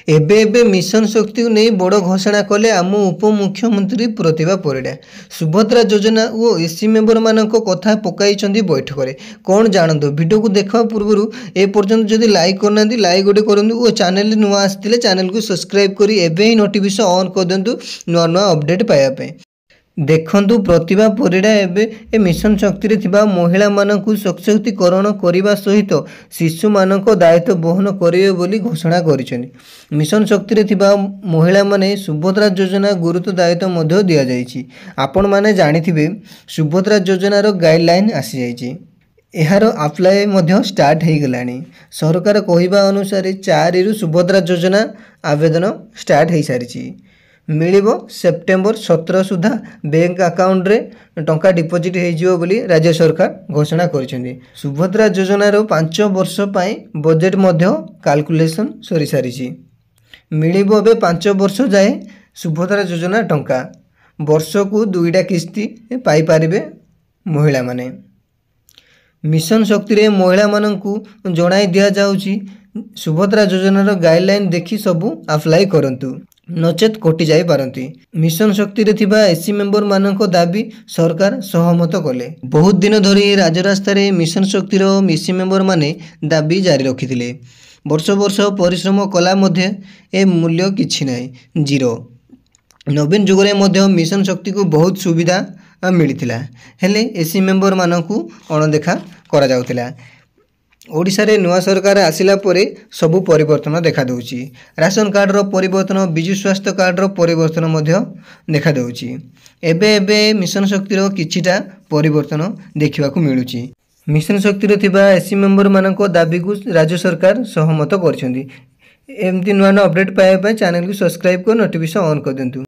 ଏବେ ଏବେ ମିଶନ ଶକ୍ତିକୁ ନେଇ ବଡ଼ ଘୋଷଣା କଲେ ଆମ ଉପମୁଖ୍ୟମନ୍ତ୍ରୀ ପ୍ରତିଭା ପରିଡ଼ା। ସୁଭଦ୍ରା ଯୋଜନା ଓ ଏସ୍ ସି ମେମ୍ବରମାନଙ୍କ କଥା ପକାଇଛନ୍ତି ବୈଠକରେ। କ'ଣ ଜାଣନ୍ତୁ। ଭିଡ଼ିଓକୁ ଦେଖିବା ପୂର୍ବରୁ ଏ ପର୍ଯ୍ୟନ୍ତ ଯଦି ଲାଇକ୍ କରିନାହାନ୍ତି, ଲାଇକ୍ ଗୋଟେ କରନ୍ତୁ ଓ ଚ୍ୟାନେଲରେ ନୂଆ ଆସିଥିଲେ ଚ୍ୟାନେଲକୁ ସବସ୍କ୍ରାଇବ୍ କରି ଏବେ ହିଁ ନୋଟିଫିକେସନ୍ ଅନ୍ କରିଦିଅନ୍ତୁ ନୂଆ ନୂଆ ଅପଡ଼େଟ୍ ପାଇବା ପାଇଁ। ଦେଖନ୍ତୁ, ପ୍ରତିଭା ପରିଡ଼ା ଏବେ ଏ ମିଶନ ଶକ୍ତିରେ ଥିବା ମହିଳାମାନଙ୍କୁ ସଶକ୍ତିକରଣ କରିବା ସହିତ ଶିଶୁମାନଙ୍କ ଦାୟିତ୍ୱ ବହନ କରିବେ ବୋଲି ଘୋଷଣା କରିଛନ୍ତି। ମିଶନ ଶକ୍ତିରେ ଥିବା ମହିଳାମାନେ ସୁଭଦ୍ରା ଯୋଜନା ଗୁରୁତ୍ୱ ଦାୟିତ୍ୱ ମଧ୍ୟ ଦିଆଯାଇଛି। ଆପଣମାନେ ଜାଣିଥିବେ, ସୁଭଦ୍ରା ଯୋଜନାର ଗାଇଡ଼ଲାଇନ୍ ଆସିଯାଇଛି, ଏହାର ଆପ୍ଲାଏ ମଧ୍ୟ ଷ୍ଟାର୍ଟ ହୋଇଗଲାଣି। ସରକାର କହିବା ଅନୁସାରେ 4ରୁ ସୁଭଦ୍ରା ଯୋଜନା ଆବେଦନ ଷ୍ଟାର୍ଟ ହୋଇସାରିଛି। ମିଳିବ ସେପ୍ଟେମ୍ବର 17 ସୁଦ୍ଧା ବ୍ୟାଙ୍କ ଆକାଉଣ୍ଟରେ ଟଙ୍କା ଡିପୋଜିଟ୍ ହୋଇଯିବ ବୋଲି ରାଜ୍ୟ ସରକାର ଘୋଷଣା କରିଛନ୍ତି। ସୁଭଦ୍ରା ଯୋଜନାର 5 ବର୍ଷ ପାଇଁ ବଜେଟ୍ ମଧ୍ୟ କାଲକୁଲେସନ୍ ସରିସାରିଛି। ମିଳିବ ଏବେ 5 ବର୍ଷ ଯାଏ ସୁଭଦ୍ରା ଯୋଜନା ଟଙ୍କା। ବର୍ଷକୁ 2ଟା କିସ୍ତି ପାଇପାରିବେ ମହିଳାମାନେ। ମିଶନ ଶକ୍ତିରେ ମହିଳାମାନଙ୍କୁ ଜଣାଇ ଦିଆଯାଉଛି, ସୁଭଦ୍ରା ଯୋଜନାର ଗାଇଡ଼ଲାଇନ୍ ଦେଖି ସବୁ ଆପ୍ଲାଏ କରନ୍ତୁ, ନଚେତ୍ କଟିଯାଇପାରନ୍ତି। ମିଶନ ଶକ୍ତିରେ ଥିବା ଏସ୍ ସି ମେମ୍ବରମାନଙ୍କ ଦାବି ସରକାର ସହମତ କଲେ। ବହୁତ ଦିନ ଧରି ରାଜରାସ୍ତାରେ ମିଶନ ଶକ୍ତିର ଏସ୍ ସି ମେମ୍ବରମାନେ ଦାବି ଜାରି ରଖିଥିଲେ। ବର୍ଷ ବର୍ଷ ପରିଶ୍ରମ କଲା ମଧ୍ୟ ଏ ମୂଲ୍ୟ କିଛି ନାହିଁ, ଜିରୋ। ନବୀନ ଯୁଗରେ ମଧ୍ୟ ମିଶନ ଶକ୍ତିକୁ ବହୁତ ସୁବିଧା ମିଳିଥିଲା, ହେଲେ ଏସ୍ ସି ମେମ୍ବରମାନଙ୍କୁ ଅଣଦେଖା କରାଯାଉଥିଲା। ଓଡ଼ିଶାରେ ନୂଆ ସରକାର ଆସିଲା ପରେ ସବୁ ପରିବର୍ତ୍ତନ ଦେଖାଦେଉଛି। ରାସନ କାର୍ଡ଼ର ପରିବର୍ତ୍ତନ, ବିଜୁ ସ୍ୱାସ୍ଥ୍ୟ କାର୍ଡ଼ର ପରିବର୍ତ୍ତନ ମଧ୍ୟ ଦେଖାଦେଉଛି। ଏବେ ଏବେ ମିଶନ ଶକ୍ତିର କିଛିଟା ପରିବର୍ତ୍ତନ ଦେଖିବାକୁ ମିଳୁଛି। ମିଶନ ଶକ୍ତିରେ ଥିବା ଏସ୍ ସି ମେମ୍ବରମାନଙ୍କ ଦାବିକୁ ରାଜ୍ୟ ସରକାର ସହମତ କରିଛନ୍ତି। ଏମିତି ନୂଆ ନୂଆ ଅପଡ଼େଟ୍ ପାଇବା ପାଇଁ ଚ୍ୟାନେଲକୁ ସବସ୍କ୍ରାଇବ୍ କରି ନୋଟିଫିକେସନ୍ ଅନ୍ କରିଦିଅନ୍ତୁ।